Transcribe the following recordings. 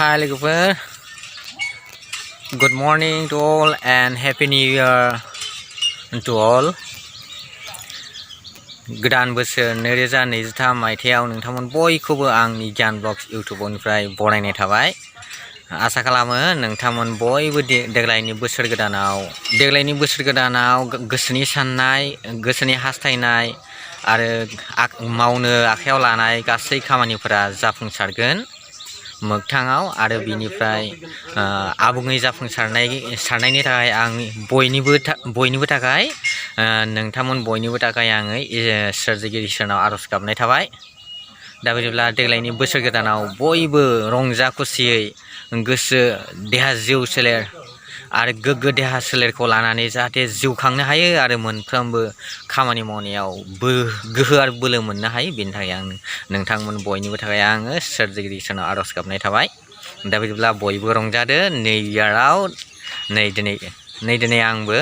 Hi logoफोर, good morning to all and happy new year to all. गोदान बोसोर 2023 मायथाइयाव नोंथांमोन बयखौबो आंनि ग्यान ब्लग्स इउट्युबनिफ्राय बरायनाय थाबाय। आसा खालामो नोंथांमोन बयबो देग्लायनि बोसोर गोदानाव गोसोनि साननाय, गोसोनि हास्थायनाय आरो मावनो आखायाव लानाय गासै खामानिफोरा जाफुंसारगोन मोगथाङाव आरो बिनिफ्राय आबुङै जाफुंसारनायनि थाखाय आं बयनिबो थाखाय नोंथांमोन बयनिबो थाखाय आङो सोरजिगिरि इसोरनाव आरज गाबनाय थाबाय। दा बिदिब्ला देग्लायनि बोसोर गोदानाव बयबो रंजा खुसियै गोसो देहा जिउ सोलेर आरो गोग्गो देहा सोलेरखौ लानानै जाहाथे जिउ खांनो हायो आरो मोनफ्रोमबो खामानि मावनायाव गोहो आरो बोलो मोननो हायो। बेनि थाखाय आं नोंथांमोन बयनिबो थाखाय आङो सोरजिगिरि इसोरनाव आरज गाबनाय थाबाय। दा बिदिब्ला बयबो रंजादो निउ इयाराव। दिनै आंबो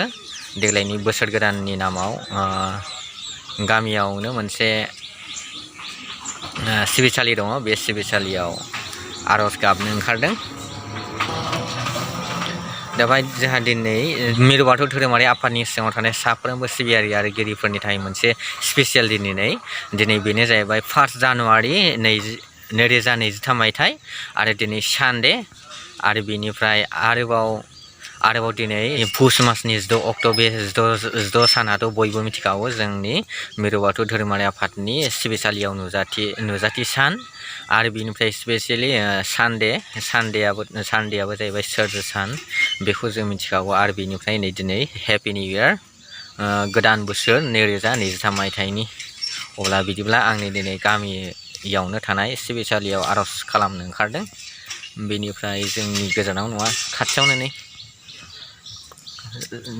देग्लायनि बोसोर गोदाननि नामाव गामियावनो मोनसे सिबिसालि दङ, बे सिबिसालियाव आरज गाबनो ओंखारदों। दा जोंहा दिनै मिरु बाथौ धोरोमारि आफादनि सिङाव थानाय साफ्रोमबो सिबियारि आरो गिरिफोरनि थाखाय मोनसे स्पेसियेल दिनै बेनो जाहैबाय 1 जानुवारि 2023 मायथाइ आरो दिनै सानडे आरो बेनिफ्राय आरोबाव दिनै पुस मासनि 6 अक्ट' बे 6 सानाथ' बयबो मिथिखागौ जोंनि मिरु बाथौ धोरोमारि आफादनि सिबिसालियाव नुजाथि सान आरो बिनिफ्राय स्पेसियेलि सानडेआबो जाहैबाय सोरजि सान, बेखौ जों मिथिखागौ। आरो बिनिफ्राय दिनै हेपि निउ इयार, गोदान बोसोर 2023 मायथाइनि। अब्ला बिदिब्ला आंनि दिनै गामियावनो थानाय सिबिसालियाव आरज खालामनो ओंखारदों। बेनिफ्राय जोंनि गोजानाव नङा, खाथियावनो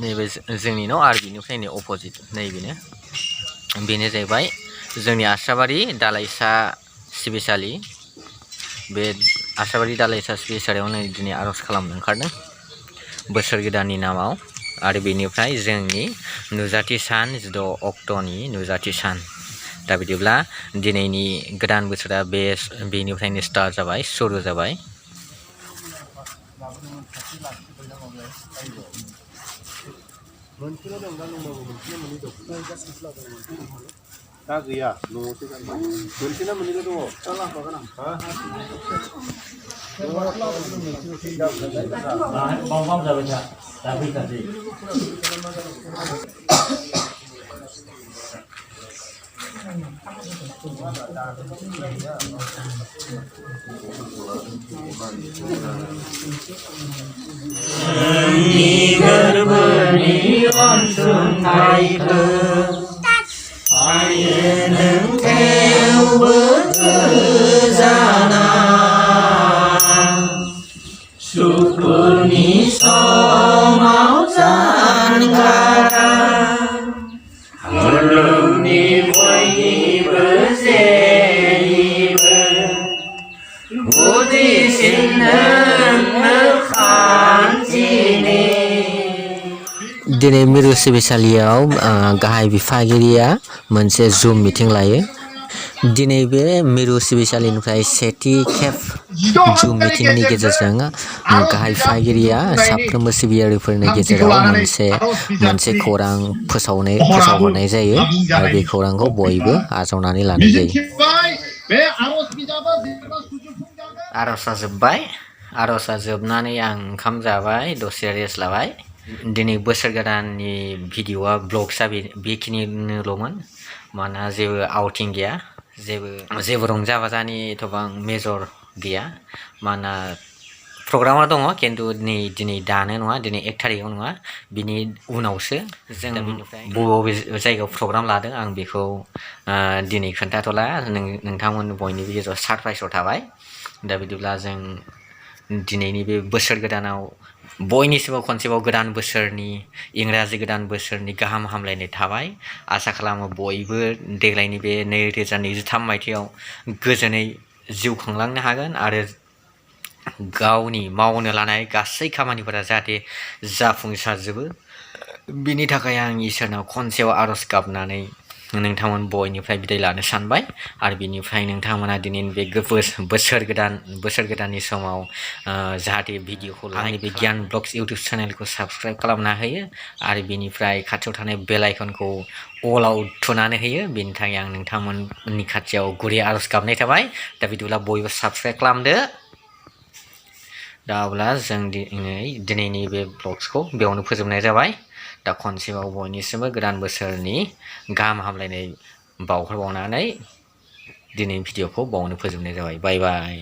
नैबे जोंनि न' आरो बिनिफ्राय नै अपोजिट बेनो जाहैबाय जोंनि आस्राबारि दालाइसा सिबिसालि। बे आस्राबारि दालाइसा सिबिसालियावनो दिनै आरज खालामनो ओंखारदों बोसोर गोदाननि नामाव आरो बेनिफ्राय जोंनि नुजाथि सान 6 अक्ट'नि नुजाथि सान। दा बिदिब्ला दिनैनि गोदान बोसोरा बेनिफ्रायनो स्टार्ट जाबाय, सुरु जाबाय। दा गैया न'आवसो गानबाय। मोनसेना मोननैल' दङ। दा लांफागोन आं। बाव जाबाय दा फैखासै। जोंनि गोरबोनि अनसुंथाइखौ हायो नों थेवबो गोजाना, सुखुनि समाव जानगारा, मुलुगनि बयनिबो जेनिबो गुदिसिन नोंनो खान्थिनि। दिनै मिरु सिबिसालियाव गाहाय बिफागिरिया मोनसे जुम मिटिं लायो। दिनै बे मिरु सिबिसालिनिफ्राय सेथि खेब जुम मिटिंनि गेजेरजों गाहाय बिफागिरिया साफ्रोमबो सिबियारिफोरनि गेजेराव मोनसे खौरां फोसावहरनाय जायो आरो बे खौरांखौ बयबो आजावनानै लानाय जायो। आर'जआ जोबनानै आं ओंखाम जाबाय, दसे रेस्ट लाबाय। दिनै बोसोर गोदाननि भिडिअ'आ ब्लग्सआ बेखिनिल'मोन, मानोना जेबो आउटिं गैया, जेबो रंजा बाजानि एथबां मेजर गैया। मानोना प्रग्रामा दङ, खिन्थु दिनै दानो नङा, दिनै 1 थारिखआव नङा, बिनि उनावसो जों बबे जायगायाव प्रग्राम लादों आं बेखौ दिनै खोन्थाथ'ला। नोंथांमोन बयनिबो गेजेराव सारप्राइजआव थाबाय। दा बिदिब्ला जों दिनैनि बे बोसोर गोदानाव बयनिसिमबो खनसेबाव गोदान बोसोरनि इंराजि गोदान बोसोरनि गाहाम हामलायनाय थाबाय। आसा खालामो बयबो देग्लायनि बे 2023 मायथाइयाव गोजोनै जिउ खुंलांनो हागोन आरो गावनि मावनो लानाय गासै खामानिफोरा जाहाथे जाफुंसारजोबो। बिनि थाखाय आं इसोरनाव खनसेयाव आरज गाबनानै नोंथांमोन बयनिफ्राय बिदाय लानो सानबाय आरो बिनिफ्राय नोंथांमोना दिनैनि बे बोसोर गोदाननि समाव जाहाथे भिडिअखौ आंनि बे गियान ब्लग्स इउटुब चेनेलखौ साबस्क्राइब खालामना होयो आरो बिनिफ्राय खाथियाव थानाय बेल आइकनखौ अलाव थुनानै होयो बेनि थाखाय आं नोंथांमोननि खाथियाव गुरै आरज गाबनाय थाबाय दा बिदिब्ला बयबो साबस्क्राइब खालामदो दा अब्ला जों दिनैनि बे ब्लग्सखौ बेयावनो फोजोबनाय जाबाय दा खनसेबाव बयनिसिमबो गोदान बोसोरनि गाहाम हामलायनाय बावहरबावनानै दिनैनि भिडिअखौ बावनो फोजोबनाय जाबाय बाय बाय